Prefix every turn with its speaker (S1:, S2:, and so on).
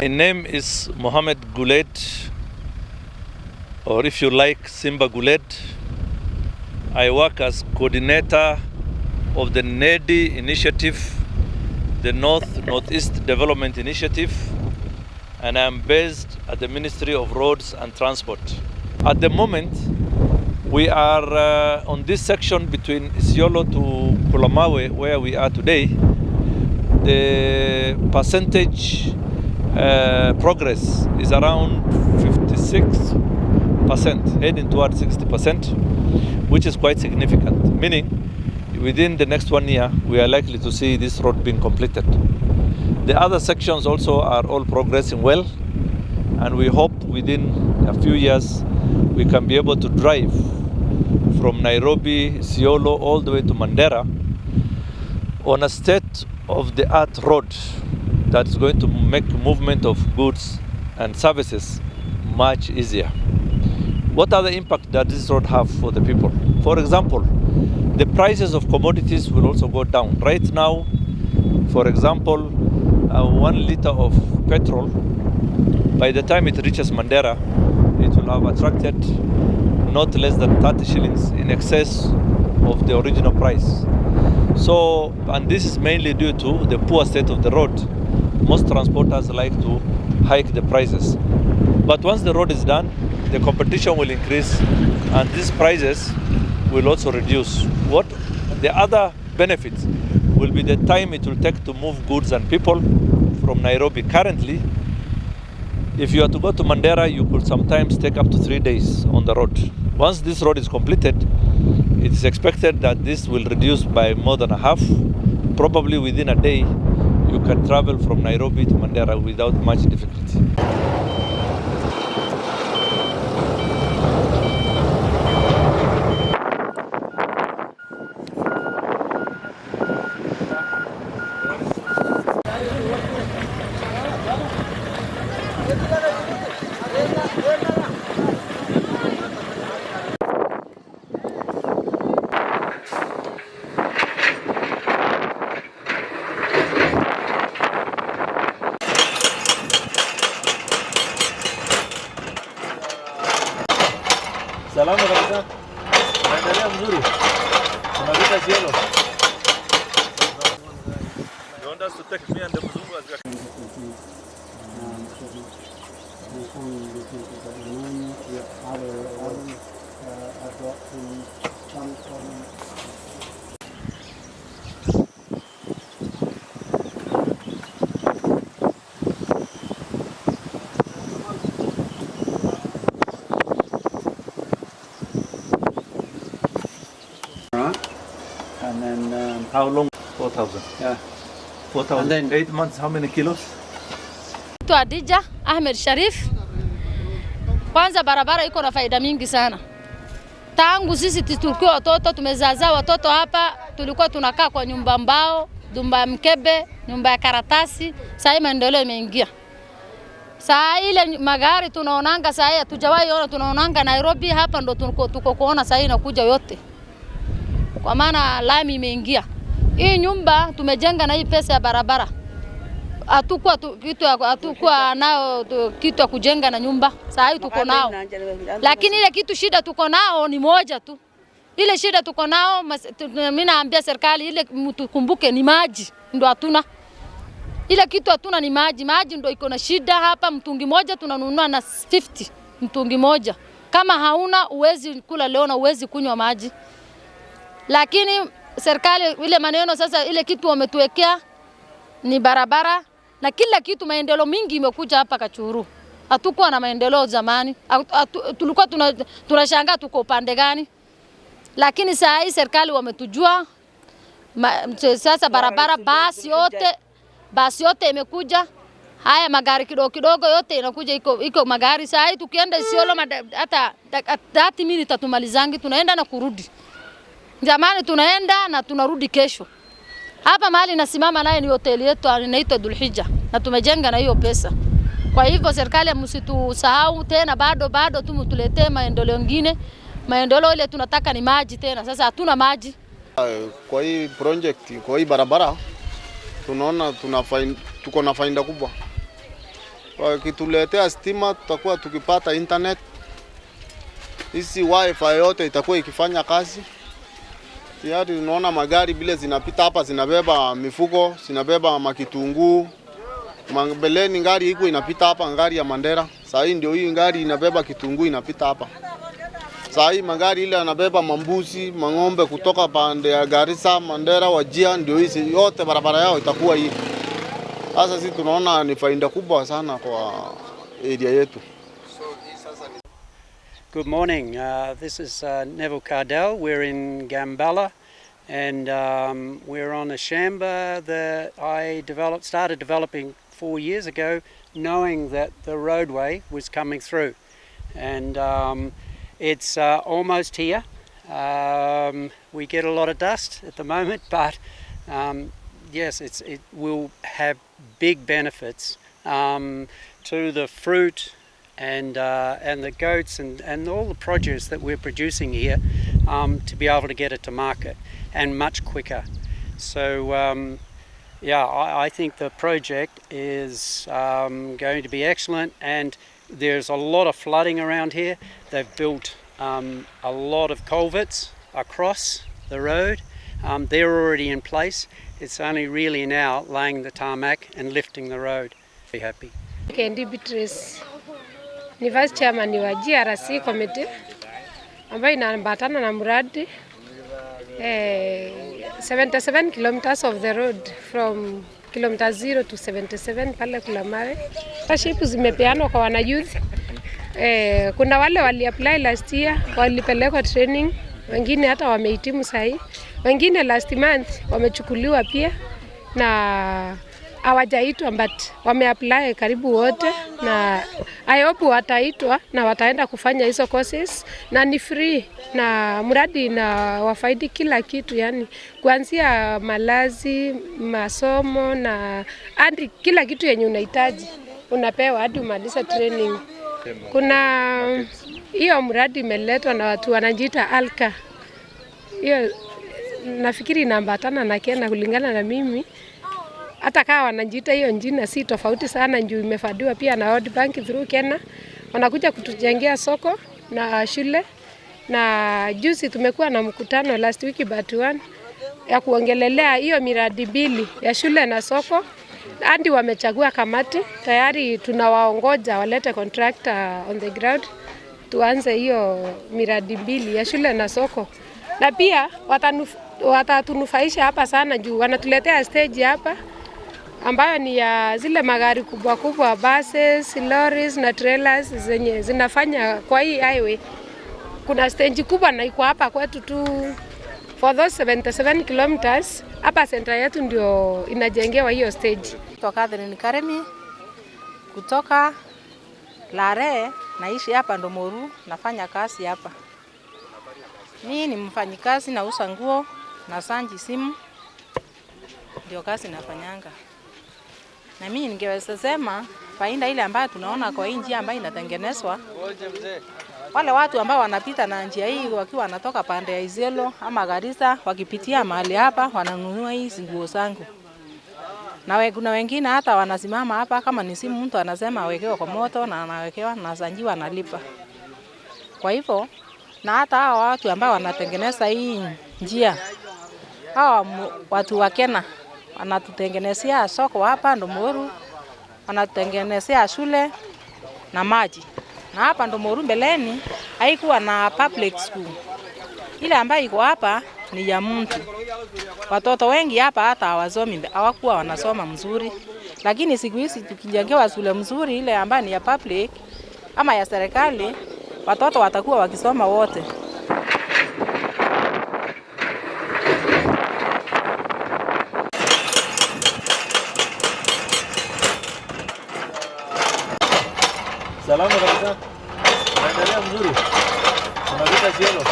S1: My name is Mohammed Guled, or if you like, Simba Guled. I work as coordinator of the NEDI initiative, the North Northeast Development Initiative, and I am based at the Ministry of Roads and Transport. At the moment, we are on this section between Isiolo to Kulamawe, where we are today. The percentage progress is around 56%, heading towards 60%, which is quite significant, meaning within the next 1 year, we are likely to see this road being completed. The other sections also are all progressing well, and we hope within a few years we can be able to drive from Nairobi, Isiolo, all the way to Mandera on a state-of-the-art road that is going to make movement of goods and services much easier. What other impact does this road have for the people? For example, the prices of commodities will also go down. Right now, for example, 1 liter of petrol, by the time it reaches Mandera, it will have attracted not less than 30 shillings in excess of the original price. And this is mainly due to the poor state of the road. Most transporters like to hike the prices. But once the road is done, the competition will increase and these prices will also reduce. What the other benefits will be the time it will take to move goods and people from Nairobi. Currently, if you are to go to Mandera, you could sometimes take up to 3 days on the road. Once this road is completed, it is expected that this will reduce by more than a half. Probably within a day, you can travel from Nairobi to Mandera without much difficulty. Salama kabisa. Naendelea mzuri. Unapita Isiolo. You want us to take me and the Mzungu as your
S2: And then
S1: How long? 4,000.
S2: Yeah.
S1: 4,000.
S2: And then
S1: 8 months, how many kilos?
S3: Adija Ahmed Sharif. Kwanza barabara iko na faida mingi sana. Tangu sisi tulikuwa watoto, tumezaza watoto hapa, tulikuwa tunakaa kwa nyumba mbao, nyumba ya mkebe, nyumba ya karatasi. Sasa maendeleo imeingia. Saa ile magari tunaonanga saa hii hatujawahi ona, tunaonanga Nairobi hapa ndo tuko kuona saa hii inakuja yote. Kwa maana lami imeingia. Hii nyumba tumejenga na hii pesa ya barabara. Hatukuwa kitu ya, hatukuwa nao kitu ya kujenga na nyumba. Saa hii tuko nao. Lakini ile kitu shida tuko nao ni moja tu. Ile shida tuko nao, mimi naambia serikali ile mtukumbuke ni maji ndo hatuna. Ile kitu hatuna ni maji. Maji ndo iko na shida hapa. Mtungi moja tunanunua na 50 mtungi moja. Kama hauna uwezi kula leo na uwezi kunywa maji. Lakini serikali ile maneno sasa ile kitu wametuwekea ni barabara na kila kitu, maendeleo mingi imekuja hapa Kachuru. Hatukuwa na maendeleo zamani. Tulikuwa tunashangaa tuko upande gani. Lakini saa hii serikali wametujua. Sasa barabara, basi yote imekuja. Haya magari kidogo kidogo yote inakuja, iko magari. Saa hii tukienda Isiolo hata 30 minutes tatumalizangi, tunaenda na kurudi. Jamani tunaenda na tunarudi kesho. Hapa mahali nasimama naye ni hoteli yetu inaitwa Dulhija na tumejenga na hiyo pesa. Kwa hivyo serikali msitusahau tena, bado tu mtuletee maendeleo mengine. Maendeleo ile tunataka ni maji tena. Sasa hatuna maji.
S4: Kwa hii project, kwa hii barabara tunaona tuko na faida kubwa. Wakituletea stima tutakuwa tukipata internet. Hizi wifi yote itakuwa ikifanya kazi. Tayari unaona magari vile zinapita hapa, zinabeba mifuko, zinabeba makitunguu. Mbeleni ngari iko inapita hapa, ngari ya Mandera. Saa hii ndio hii ngari inabeba kitunguu inapita hapa. Saa hii magari ile anabeba mambuzi, mang'ombe kutoka pande ya Garissa, Mandera, Wajir, ndio hizi yote barabara yao itakuwa hii. Sasa sisi tunaona ni faida kubwa sana kwa area yetu.
S2: Good morning. This is Neville Cardell. We're in Gambella, and we're on a shamba that I started developing 4 years ago, knowing that the roadway was coming through, and it's almost here. We get a lot of dust at the moment, but yes, it will have big benefits to the fruit and the goats and all the produce that we're producing here, to be able to get it to market, and much quicker. So yeah, I think the project is going to be excellent, and there's a lot of flooding around here. They've built a lot of culverts across the road. They're already in place. It's only really now laying the tarmac and lifting the road. Be happy.
S5: Kendi Beatrice ni vice chairman wa GRC committee ambayo inaambatana na mradi 77 kilometers of the road from kilometer 0 to 77 pale Kulamawe. Scholarship zimepeanwa kwa wanayouth. Kuna wale wali apply last year walipelekwa training, wengine hata wamehitimu sahi, wengine last month wamechukuliwa pia na hawajaitwa, but wameapply karibu wote, na I hope wataitwa na wataenda kufanya hizo courses, na ni free, na mradi na wafaidi kila kitu, yani kuanzia malazi, masomo na hadi kila kitu yenye unahitaji unapewa hadi umalize training. Kuna hiyo mradi imeletwa na watu wanajiita Alka. Hiyo nafikiri inaambatana na Kena kulingana na mimi. Hata kama wanajiita hiyo jina si tofauti sana, juu imefadhiwa pia na World Bank through Kena. Wanakuja kutujengea soko na shule, na juzi tumekuwa na mkutano last week but one ya kuongelelea hiyo miradi mbili ya shule na soko. Hadi wamechagua kamati tayari, tunawaongoja walete contractor on the ground tuanze hiyo miradi mbili ya shule na soko. Na pia watatunufaisha hapa sana juu wanatuletea stage hapa ambayo ni ya zile magari kubwa kubwa, buses, lorries na trailers zenye zinafanya kwa hii highway. Kuna stage kubwa na iko hapa kwetu tu for those 77 kilometers. Hapa center yetu ndio inajengewa hiyo stage.
S6: Naitwa Catherine Karemi kutoka Lare, naishi hapa Ndomoru, nafanya kazi hapa. Mimi ni mfanyikazi, nauza nguo na sanji simu, ndio kazi nafanyanga. Na mimi ningeweza sema faida ile ambayo tunaona kwa hii njia ambayo inatengenezwa, wale watu ambao wanapita na njia hii wakiwa wanatoka pande ya Isiolo ama Garissa, wakipitia mahali hapa wananunua hizi nguo zangu. Na kuna wengine hata wanasimama hapa, kama ni simu mtu anasema awekewe kwa moto na anawekewa na sanjiwa analipa. Kwa hivyo na hata hawa watu ambao wanatengeneza hii njia, hawa watu wa Kena wanatutengenezea soko hapa Ndomoru, wanatutengenezea shule na maji. Na hapa Ndomoru mbeleni haikuwa na public school. Ile ambayo iko hapa ni ya mtu. Watoto wengi hapa hata hawasomi, hawakuwa wanasoma mzuri. Lakini siku hizi tukijengewa shule mzuri ile ambayo ni ya public ama ya serikali, watoto watakuwa wakisoma wote.
S1: Salama kabisa. Naendelea mzuri. Unapita Isiolo.